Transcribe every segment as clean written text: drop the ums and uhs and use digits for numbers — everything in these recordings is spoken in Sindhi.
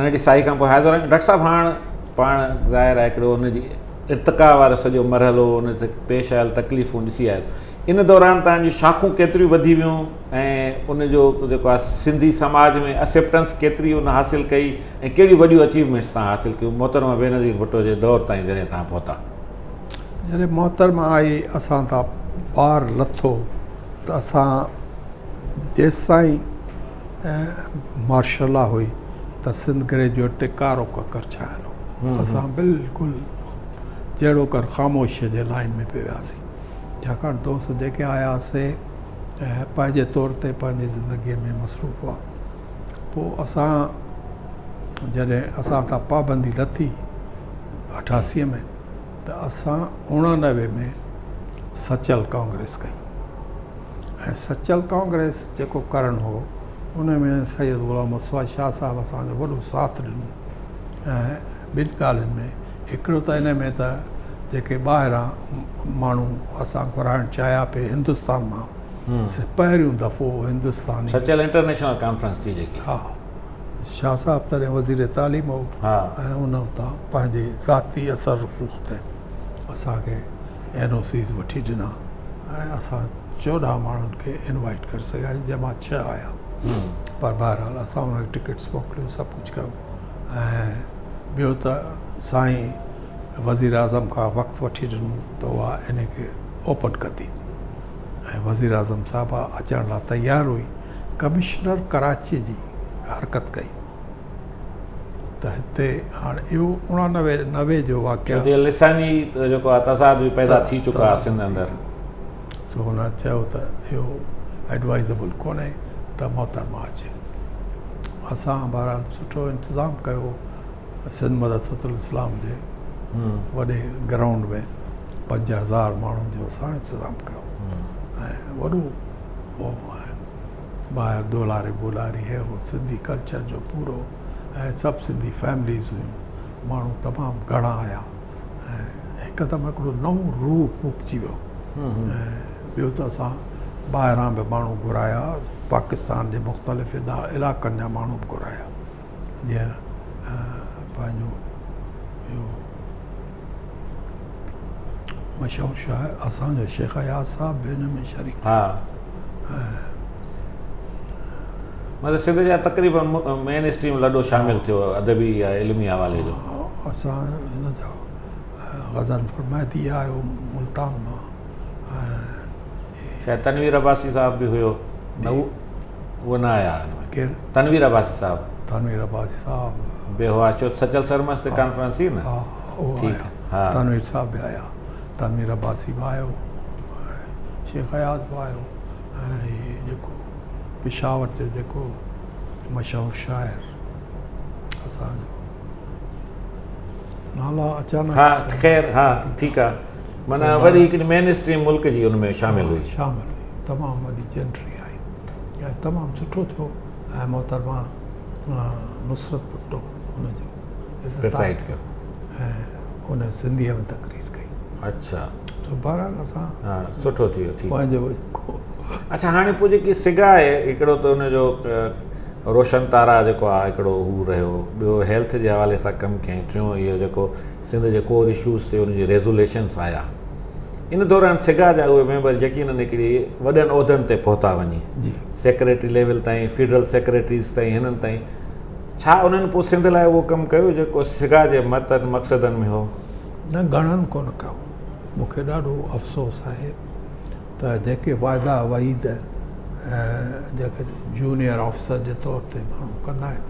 ننڍي ساهي کان پوء حاضر آهيون. ڊاڪٽر صاحب هاڻ پاڻ ظاهر آهي هڪڙو ان جي ارتقا وارو سڄو مرحلو ان تي پيش آيل تڪليفون ڏسي آيس. ان دوران توهان جون شاخون ڪيتريون وڌي ويون ۽ ان جو جيڪو آهي سنڌي سماج ۾ اسيپٽنس ڪيتري ان حاصل ڪئي ۽ ڪهڙيون وڏيون اچيومينٽس توهان حاصل ڪيون محترمه بينظير ڀٽو جي دور تائين جڏهن توهان پهتا. جڏهن محترمه آئي اسان تان بار لٿو ته اسان جيستائين مارشل لا هئي ته سنڌ گريجوئيٽ تي ڪارو ڪڪر ڇانيل هو. اسان بلڪل جهڙوڪر خاموشيء جي لائين ۾ پئي وياسين. ڇاڪاڻ دوست جيڪي آيا سي پنهنجي طور تي پنهنجي زندگيء ۾ مصروف هئا. پوء اسان جڏهن اسان تان پابندي لٿي اٺاسيء ۾ ته اسان اڻانوي ۾ سچل ڪانگريس ڪئي. ۽ سچل ڪانگريس جيڪو ڪرڻ هو ان ۾ سيد غلام مصطفيٰ شاهه صاحب اسان جو وڏو ساٿ ڏنو ۽ ٻن ڳالهين ۾ هڪڙو ته ان ۾ ته جيڪي ٻاهران ماڻهو اسان گهرائڻ چاهيا پئي هندستان مان سي پهريون دفعو هندستاني سچل انٽرنيشنل ڪانفرنس ٿي جيڪي ها شاهه صاحب تڏهن وزير تعليم هو ۽ ان اتان پنهنجي ذاتي اثر رسوخ تي اسان کي اين او سيز وٺي ڏنا ۽ اسان 14 ماڻهن کي انوائيٽ ڪري سگهياسين جنهن مان 6 آيا پر بهرحال اسان انهن کي ٽڪيٽس موڪليون سڀ ڪجهه ڪيو ۽ ٻيو ته سائين وزير اعظم کان وقت وٺي ڏنو ته اها ان کي اوپن ڪندي ۽ وزير اعظم صاحب اچڻ لاء تيار هئي ڪمشنر ڪراچي جي حرڪت ڪئي ته هتي هاڻ اهو 89 90 جو واقعو ڇو ته لساني جيڪو آهي تضاد به پيدا ٿي چڪا آهي سنڌ اندر. سو هن چيو ته اهو ايڊوائيزبل ڪونهي ته محترمه اچي. اسان بهرحال سٺو انتظام ڪيو سنڌ مدرسة الاسلام جي وڏي گرائونڊ ۾ 5000 ماڻهن جو اسان انتظام ڪيو ۽ وڏو ٻاهر دولاري بولاري هي هو سنڌي ڪلچر جو پورو ۽ سڀ سنڌي فيمليز هيون ماڻهو تمام گهڻا آيا ۽ هڪدم هڪڙو نئون روح ڦوڪجي ويو ۽ ٻيو ته اسان ٻاهران به ماڻهو گهرايا پاڪستان جي مختلف علائقن جا ماڻهو به گهرايا جيئن پنهنجو اهو مشهور شاعر اسان جو شيخ اياز صاحب به ان ۾ شريڪ ها مطلب سنڌ جا تقريبا مين اسٽريم لڏو شامل ٿيو ادبي يا علمي حوالي جو. اسان هن جا غضنفر مهدي آيو ملتان مان ۽ شايد تنوير عباسي صاحب به هيو نه اهو نه آيا هن ۾ ڪير؟ تنوير عباسي صاحب. تنوير عباسي صاحب به هئا ڇو سچل سرمست تي ڪانفرنس ٿي نه. ها اهو ٺيڪ آيا ها تنوير صاحب به آيا تنوير عباسي به آيو شيخ اياز به آيو ۽ هي جيڪو پشاور جو جيڪو مشهور شاعر اسان جو نالا اچانڪ ها خير ها ٺيڪ آ معنيٰ وري هڪڙي مين اسٽريم ملڪ جي ان ۾ شامل هئي. شامل هئي تمام وڏي جنٽري آئي ۽ تمام سٺو ٿيو ۽ محترمه نصرت ڀٽو ان جو افتتاح ڪيو ۽ ان سنڌيء ۾ تقرير ڪئي. اڇا. سو بهرحال اسان ها سٺو ٿي ويو ٺيڪ. پنهنجو اڇا هاڻي پوء جيڪي سگا آهي هڪڙو ته ان جو روشن تارا جيڪو آهي هڪڙو هو رهيو ٻيو هيلٿ جي حوالي سان ڪم ڪيائين ٽيون اهو جيڪو سنڌ جي ڪور اشوز تي ان جي ريزوليشنس آيا ان دوران سگا جا اهي ميمبر يقينن هڪڙي وڏن عهدن تي پهتا وڃي سيڪريٽري ليول تائين فيڊرل سيڪريٽريز تائين هنن تائين ڇا انهن پوء سنڌ لاء اهو ڪم ڪيو جيڪو سگا جي متن مقصدن ۾ هو؟ نه گهڻن ڪونه ڪيو. مون کي ڏاڍو افسوس آهي ته جيڪي وعدا وعيد جيڪي جونيئر آفيسر جي طور تي ماڻهو ڪندا آهن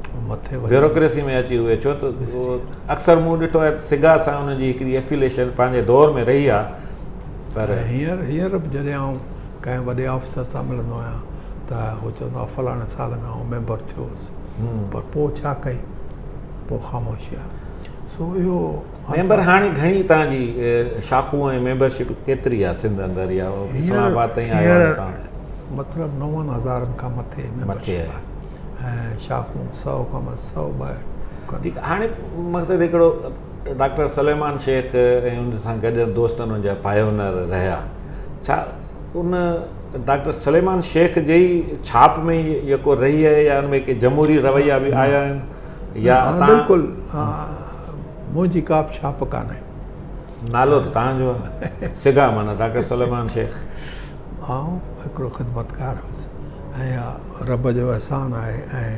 اهي مٿي وڃي بيوروڪريسي ۾ اچي اهي ڇو ته اڪثر مون ڏٺو آهي ته سگا سان انهن جي هڪڙي افيليشن پنهنجي دور ۾ رهي آهي پر هينئر هينئر به جڏهن آئون ڪنهن وڏي آفيسر سان ملندو آهيان ته هو چوندو آهي فلاڻي سال ۾ آئون ميمبر ٿيو هوس پر پوء ڇا ڪئي پوء خاموشي آهي سو اهو ميمبر هاڻي گهڻي تان جي شاخون ۽ ميمبرشپ ڪيتري آهي سنڌ اندر يا اسلام آباد تائين آيو آهي تان مطلب نون هزارن کان مٿي ميمبرشپ آهي ۽ شاخون 100 کان مٿي 102 ٺيڪ هاڻي مقصد هڪڙو ڊاڪٽر سليمان شيخ ۽ ان سان گڏ دوستن ان جا پايونر رهيا ڇا ان ڊاڪٽر سليمان شيخ جي ئي ڇاپ ۾ ئي يڪو رهي آهي يا ان ۾ ڪي جمهوري رويا به آيا آهن يا تان بلڪل منهنجي ڪا به ڇاپ ڪانهي. نالو ته توهان جو آهي سگا معنيٰ ڊاڪٽر سليمان شيخ. آئون هڪڙو خدمتگار هوس ۽ اها رب جو احسان آهي ۽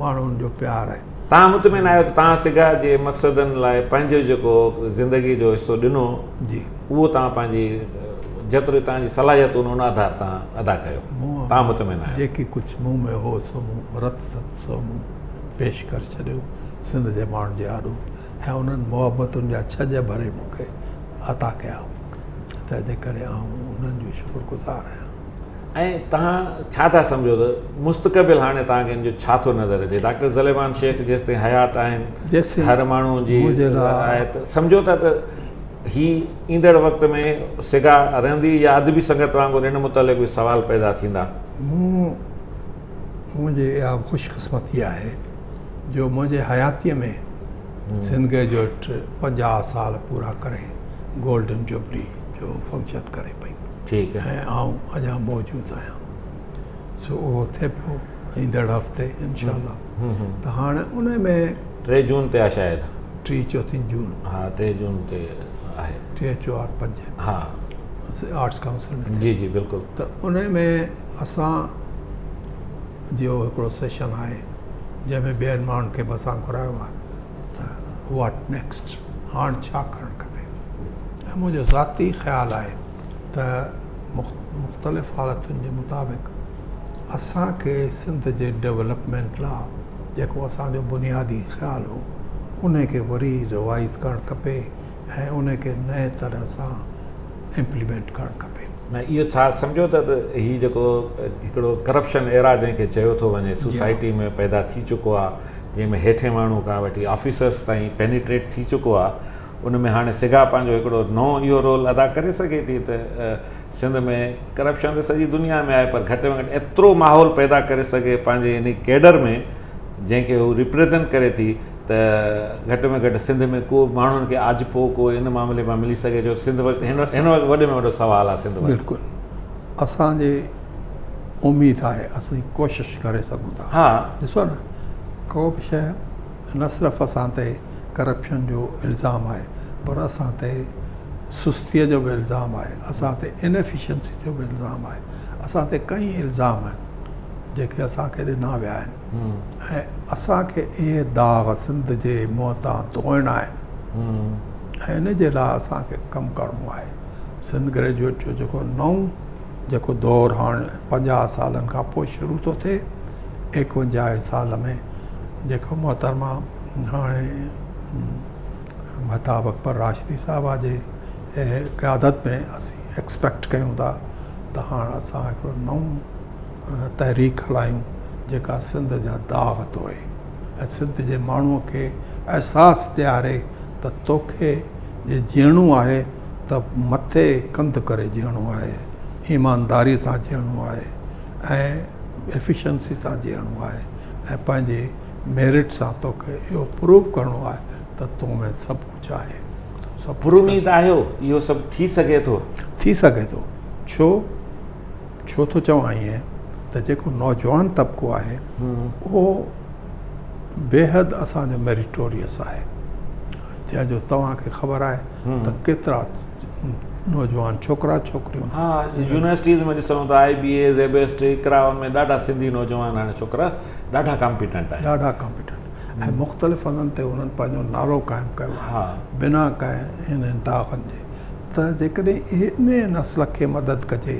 ماڻهن جو پيار آهي. توهان مطمئن آهيو ته توهان سگا جي مقصدن لاء پنهنجو جيڪو زندگي جو حصو ڏنو جي اهو توهان پنهنجي جيتري توهان جي صلاحيت هن ان آڌار تان ادا ڪيو توهان مطمئن آهيو. جيڪي ڪجهه مون ۾ هو سو مون رت ست سو مون پيش ڪري ڇڏيو سنڌ جي ماڻهن جي آڏو ۽ انهن محبتن جا ڇڄ ڀري مون کي عطا ڪيا تنهن جي ڪري آئون انهن جو شڪر گذار آهيان. ۽ توهان ڇا ٿا سمجهو ته مستقبل هاڻي توهان کي ان جو ڇا ٿو نظر اچي؟ ڊاڪٽر زليمان شيخ جيستائين حيات آهن هر ماڻهو جي آهي ته سمجهو ٿا ته هي ايندڙ وقت ۾ سگا رهندي يا ادبي سنگت وانگر ان متعلق به سوال پيدا ٿيندا؟ مون منهنجي اها خوش قسمتي آهي جو منهنجي حياتيء ۾ سنڌ گريجوئيٽ 50 سال پورا ڪري گولڊن جوبلي جو فنڪشن ڪري پئي. ٺيڪ ۽ آئون اڃا موجود آهيان سو اهو ٿئي پيو ايندڙ هفتي انشاء الله ته هاڻي ان ۾ 3 جون تي آهي شايد. ٽي چوٿين جون. ها 3 جون تي آهي. 3 4 5 ها آرٽس ڪائونسل ۾. جي جي بلڪل. ته ان ۾ اسان جو هڪڙو سيشن آهي جنهن ۾ ٻين ماڻهن کي به اسان گهرايو آهي ته واٽ نيڪسٽ هاڻ ڇا ڪرڻ کپي ۽ منهنجو ذاتي خيال آهي ته مختلف حالتن جي مطابق اسان کي سنڌ جي ڊولپمينٽ لا جيڪو اسان جو بنيادي خيال هو ان کي وري روائز ڪرڻ کپي ۽ ان کي نئين طرح سان امپليمينٽ ڪرڻ کپي. نه اهو ڇا سمجهو ٿا ته هي جيڪو هڪڙو ڪرپشن ايرا جنهن کي چيو ٿو وڃي سوسائٽي ۾ پيدا ٿي چڪو آهي جنهن ۾ هيٺين ماڻهو کان وٺي آفيسرس تائين پينيٽريٽ ٿي چڪو آهي ان ۾ هاڻي سگا پنهنجو هڪڙو نئون اهو رول ادا ڪري سگهي ٿي ته سنڌ ۾ ڪرپشن ته سڄي دنيا ۾ آهي پر گهٽ ۾ گهٽ ايترو ماحول پيدا ڪري سگهي پنهنجي ان ڪيڊر ۾ جنهن کي هو ريپريزنٽ ڪري ٿي ته گهٽ ۾ گهٽ سنڌ ۾ ڪو ماڻهن کي آجپو ڪو ان معاملي مان ملي سگهي جو سنڌ وقت هن هن وقت وڏي ۾ وڏو سوال آهي سنڌ وقت. بلڪل اسان جي اميد آهي اسين ڪوشش ڪري سگهون ٿا. ها. ڏسو نه ڪو به شيء نه صرف اسان تي ڪرپشن جو الزام آهي پر اسان تي سستيء جو به الزام آهي، اسان تي انيفيشنسي جو به الزام آهي، اسان تي ڪئين الزام آهن جيڪي اسان کي ڏنا ويا آهن ۽ اسان کي اهي داغ سنڌ جي منهن تان ڌوئڻا آهن ۽ ان جي لاء اسان کي ڪم ڪرڻو آهي. سنڌ گريجوئيٽ جو جيڪو نئون جيڪو دور هاڻ 50 سالن کان پوء شروع ٿو ٿئي، 51 سال ۾ جيڪو محترمه هاڻي مهتاب اڪبر راشدي صاحبه جي قيادت ۾ اسين ايڪسپيڪٽ ڪيون ٿا ته هاڻ اسان هڪڙو نئون تحريڪ هلايون جيڪا سنڌ جا داغ ڌوئي ۽ سنڌ جي ماڻهوء کي احساس ڏياري ته توکي جي جيئڻو آهي ته مٿي ڪنڌ ڪري جيئڻو آهي، ايمانداري سان جيئڻو آهي ۽ ايفيشنسي سان جيئڻو آهي ۽ پنهنجي ميرٽ سان توکي اهو پروو ڪرڻو آهي ته تو ۾ سڀ ڪجهه آهي. تون سڀ ڪجهه پراميد آهيو اهو سڀ ٿي سگهي ٿو؟ ٿي سگهي ٿو. ڇو؟ ڇو ٿو چوان ائين ته جيڪو نوجوان طبقو آهي اهو بيحد اسان جو ميريٽوريس آهي جنهن جو توهان کي خبر آهي ته ڪيترا نوجوان ڇوڪرا ڇوڪريون ها يونيورسٽيز ۾ ڏسون ته آئي بي اي زيبيسٽ اقرا ان ۾ ڏاڍا سنڌي نوجوان هاڻي ڇوڪرا ڏاڍا ڪامپيٽنٽ آهن ڏاڍا ڪامپيٽنٽ ۽ مختلف هنڌن تي انهن پنهنجو نالو قائم ڪيو آهي بنا ڪنهن انهن داغن جي ته جيڪڏهن انهي نسل کي مدد ڪجي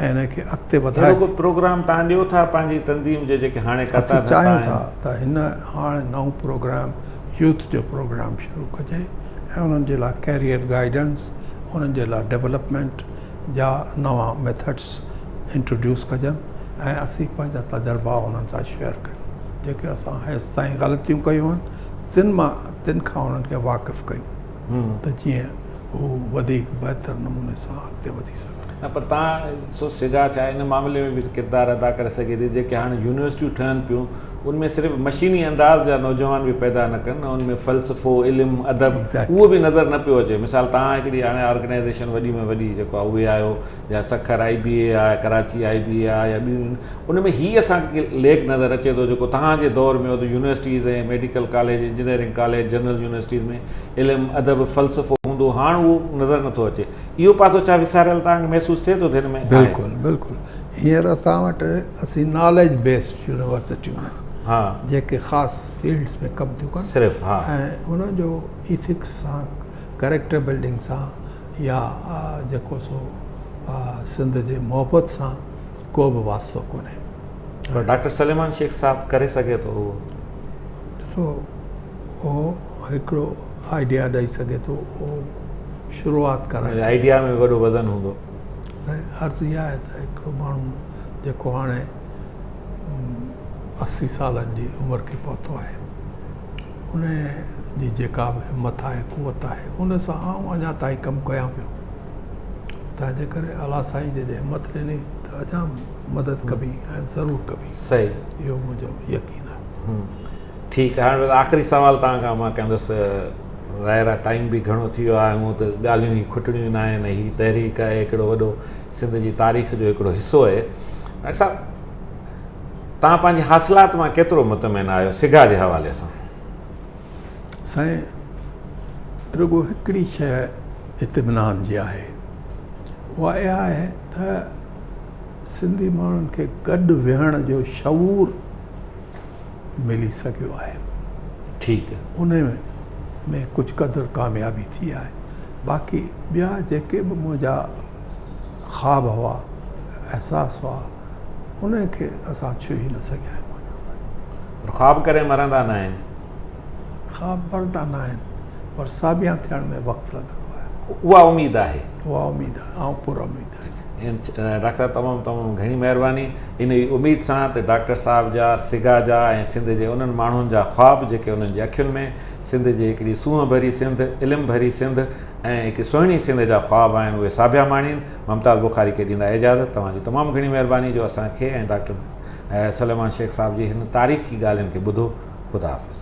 ۽ ان کي اڳتي وڌائجي. اهڙو ڪو پروگرام توهان ڏيو ٿا پنهنجي تنظيم جي جيڪي هاڻي ڪرتا اسين ڌرتا چاهيون آهن؟ ٿا ته هن هاڻي نئون پروگرام يوٿ جو پروگرام شروع ڪجي ۽ انهن جي لاء ڪيريئر گائيڊنس، انهن جي لاء ڊولپمينٽ جا نوان ميٿڊس انٽروڊيوس ڪجن ۽ اسين پنهنجا تجربا انهن سان شيئر ڪيون جيڪي اسان هيستائين غلطيون ڪيون آهن تن مان تن کان انهن کي واقف ڪيون ته جيئن. هو وڌيڪ بهتر نموني سان اڳتي وڌي سگهن. نه پر تان سو سگا ڇا ان معاملي ۾ به ڪردار ادا ڪري سگهي ٿي جيڪي هاڻي يونيورسٽيون ٺهن پيون ان ۾ صرف مشيني انداز جا نوجوان به پيدا نه ڪن ان ۾ فلسفو علم ادب اهو به نظر نه پيو اچي مثال تان هڪڙي هاڻي آرگنائيزيشن وڏي ۾ وڏي جيڪو آهي اهي آهيو يا سکر آئي بي اي آهي ڪراچي آئي بي اي آهي يا ٻيون ان ۾ هي اسان کي ليڪ نظر اچي ٿو جيڪو تهان جي دور ۾ هو ته universities ۽ medical college engineering college general universities ۾ علم ادب فلسفو هوندو هاڻ اهو نظر نٿو اچي اهو پاسو ڇا وساريل توهان کي محسوس ٿئي ٿو ته هن ۾ آهي؟ بلڪل بلڪل هينئر اسان وٽ اسين ناليج بيسڊ يونيورسٽيون آهن ها جيڪي خاص فيلڊس ۾ ڪم ٿيون ڪن صرف ها ۽ انهن جو ايٿڪس سان ڪريڪٽر بلڊنگ سان يا جيڪو سو سنڌ جي محبت سان ڪو به واسطو ڪونهي. پر ڊاڪٽر سليمان شيخ صاحب ڪري سگهي ٿو اهو؟ ڏسو اهو هڪڙو آئيڊيا ڏئي سگهي ٿو اهو شروعات ڪرائي سگهي ٿو. آئيڊيا ۾ وڏو وزن هوندو. ۽ عرض اها آهي ته هڪڙو ماڻهو جيڪو هاڻي 80 سالن جي عمر کي پهتو آهي ان جي جيڪا به همت آهي قوت آهي ان سان آئون اڃا تائين ڪم ڪيان پيو تنهن جي ڪري الله سائين جڏهن همت ڏني ته اڃا مدد ڪبي ۽ ضرور ڪبي صحيح اهو منهنجو يقين آهي. ٺيڪ آهي هاڻي آخري سوال توهان کان مان ڪندس ظاهر آهي ٽائيم به گهڻو ٿي ويو آهي هونء ته ڳالهيون هي کٽڻيون نه آهن هي تحريڪ آهي هڪڙو وڏو سنڌ جي تاريخ جو هڪڙو حصو آهي ڊاڪٽر صاحب توهان پنهنجي حاصلات مان ڪيترو مطمئن آهيو سگا جي حوالي سان؟ سائين رڳو هڪڙي شيء اطمينان جي آهي اها اها آهي ته سنڌي ماڻهن کي گڏ ويهڻ جو شعور ملي سگهيو آهي. ٺيڪ. ان ۾ ڪجهه قدر ڪاميابي ٿي آهي. باقي ٻيا جيڪي به منهنجا خواب هئا، احساس هئا، ان کي اسان ڇهي نه سگهيا آهيون اڃا تائين. پر خواب ڪڏهن مرندا نه آهن. خواب مرندا نه آهن پر ساڀيان ٿيڻ ۾ وقت لڳندو آهي. اها اميد آهي. اها اميد آهي. آئون پر اميد آهيان. ڊاڪٽر صاحب تمام تمام گهڻي مهرباني انهي اميد سان ته ڊاڪٽر صاحب جا سگا جا ۽ سنڌ جي انهن ماڻهن جا خواب جيڪي انهن جي اکين ۾ سنڌ جي هڪڙي سونهن ڀري سنڌ علم ڀري سنڌ ۽ هڪ سهڻي سنڌ جا خواب آهن اهي ساڀيا ماڻين ممتاز بخاري کي ڏيندا اجازت توهان جي تمام گهڻي مهرباني جو اسان کي ۽ ڊاڪٽر سليمان شيخ صاحب جي هن تاريخي ڳالهين کي ٻڌو خدا حافظ.